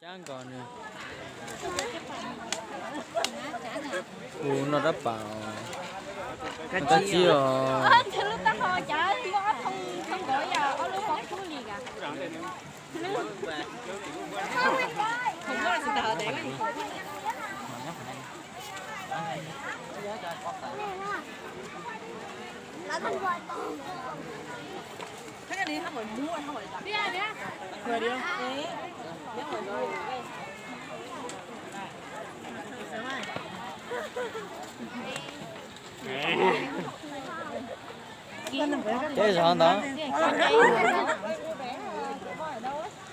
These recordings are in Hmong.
Cab nkaus nws. Kuv noj rab pam os. Kab tsib os. Cab zov ntawd.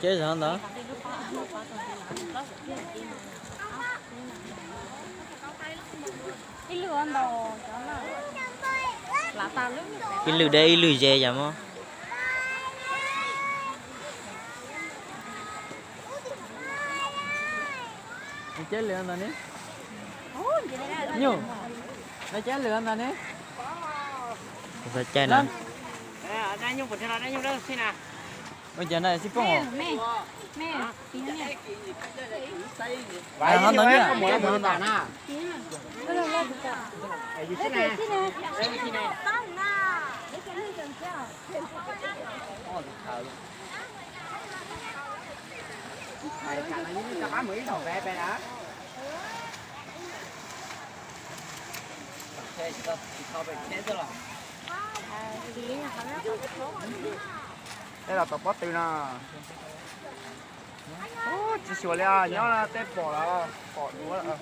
Cab zov ntawd. Ib lwm deb ib lwm ze yom mog. Cab lwm ntawd ne. Nyuj, cab lwm ntawd ne. Txhob caij na. Ua cas na xib pooj os. Ho ntawd na. Tej los tom pob tw no. Tsis xyuas li os, nyob tej pom los pom duav lawm.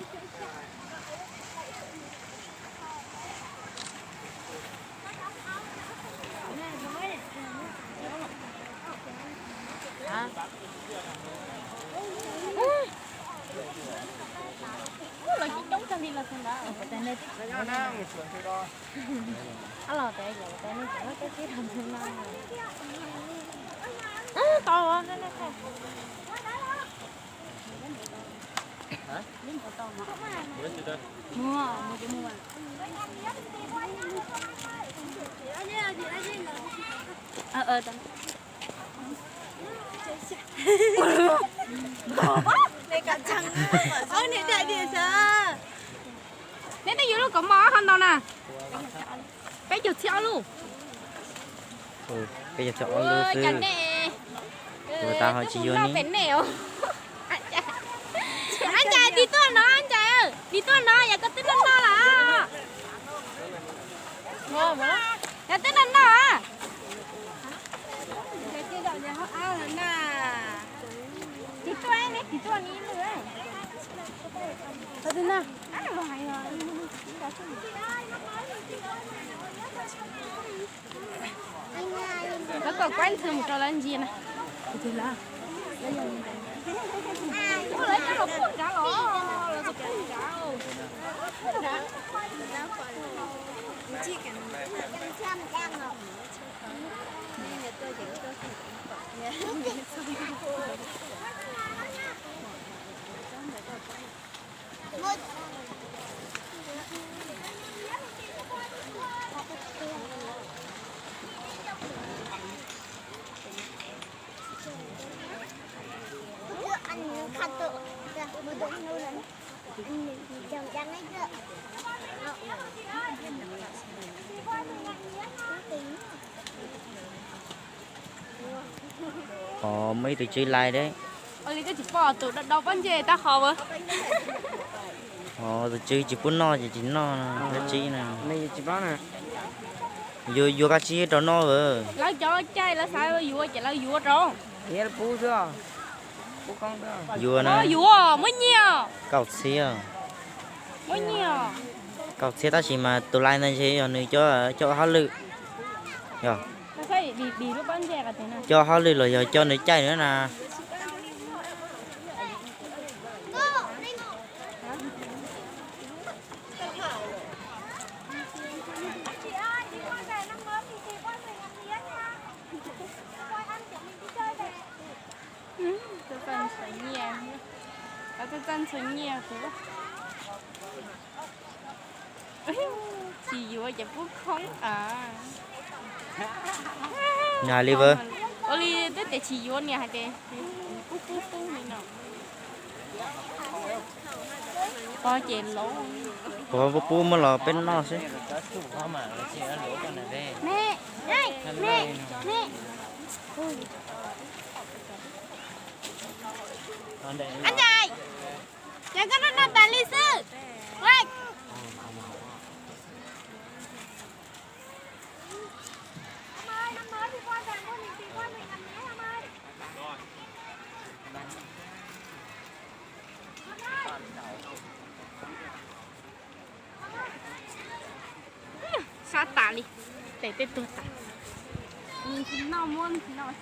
Los tsis coob tag li los tus ntawd. Ob los tes yuav tes nej cov kab tsib rau ntawd no. Tau. Neb twb yuav lub kaus mom ho ntau na. Peb caug txhiab ob lub. Peb caug txhiab ob lub xwb. Ua tas ho tsis yuav ni. Ab Ncais, tig tuaj no, Ab Ncais, tig tuaj no, yog koj twb noj noj lawm. Yog twb noj noj. Tig tuaj, tig tuaj ni lwm. Lawv kom kuaib ntxhw mus rau lawv ntsia na. Lawv coj los pub nrad los, lawv kom pub nrad. Os, muaj ib tug tswv lais deb. Ua li koj tsis pom tus dau dau pob ntseg tag qhov a. Os, tus tswv tsis pub noj ces tsis noj, dab tsi na. Yuav, yuav kab tsib rau noj a. Lawv cov caij lawv xav yuav ces lawv yuav rau. Yuav na. Yuav, muab nyiaj. Kaum txhiab. Muab nyiaj. Kaum txhiab tab sis mas tus lais ntawd ntshe yog nws coj hauj lwm. Yog coj hauj lwm los yog coj nws caij na. Tuaj txog ntxhua nyiaj, tuaj txog ntxhua nyiaj kuv. Tsis yuav ces pub khoob a. Ua li twb tias tsis yuav niam hais tias pub pub pub li no. Pov ces laub. Pov pub muab los peb noj xwb. Ab Nchais, ces koj noj noj tas li xwb. Sab tas li, tes tej tuag tas. Noj muab noj.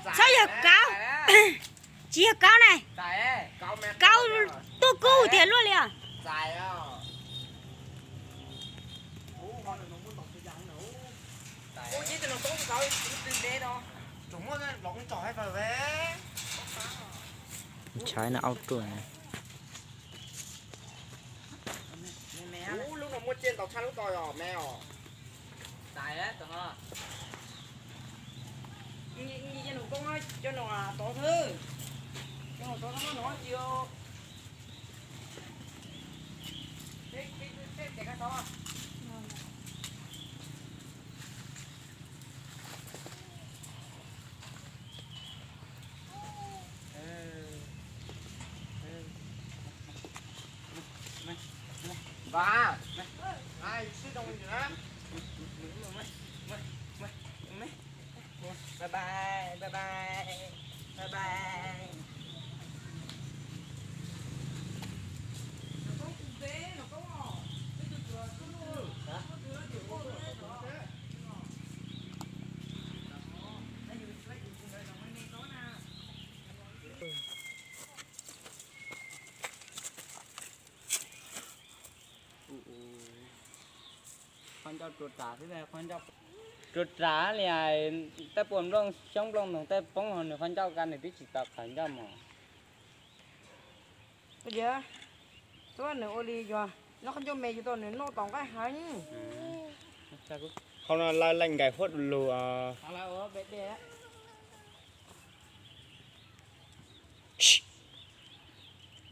Txhob yog kaub, tsis yog kaub na, kaub tuaj kub tiag luaj li os. Ntshai no au ruam. Lub no muaj tsiaj ntau tshaj lub ko os me os. Cov num koob cov num tod xwb. Cov num tod no num tsis Bye bye, bye bye, bye bye, bye bye. Qhov ncauj rua ras xwb, qhov ncauj rua ras li, tej puas nplooj xyoob nplooj ntoos tej poob hauv nws qhov ncauj ka nws twb tsis tau qhov ncauj mos. Txhob nws ua li yog noj qhov ncauj me yus tau nws noj tau nqaij heev. Qhov no lawv leej nkaim huab du lug.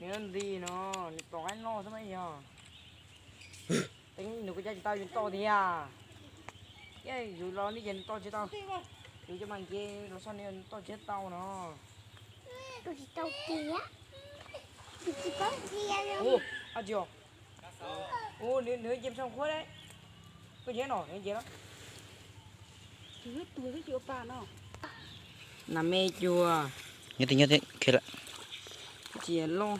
Nws nti no, nws tau nqaij noj xwb mas yog. Nws kuj cai tsis tau yus tau tiag. Yus los li ces nws tau tsis tau. Yus cov mas nce los so nws tau tsis tau no. Tus tsis tau tiag. Tus tsis paub tiag. Ua, nws nce soo khuab deb. Koj nce no, nws nce lawm. Nas me cuag. Nyob twj nyob twj, khiav lawm. Tsis loj.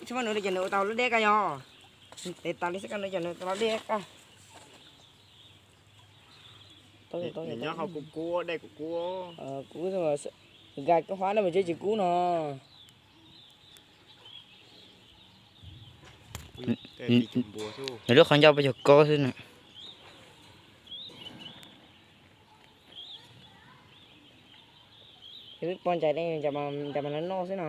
Tsis muaj nws li ces nws ua tau lub deb kaj yog. Tes tas li xwb kaj nws ces nws tau lub deb kaj. Nws nyob hauv kuv kub, dej kuv kub. Kub, nkag koj hab no mas tsis kub no. Nws lub qhov ncauj puas yog kob xwb na. Poj ntsais li cas mas noj xwb no.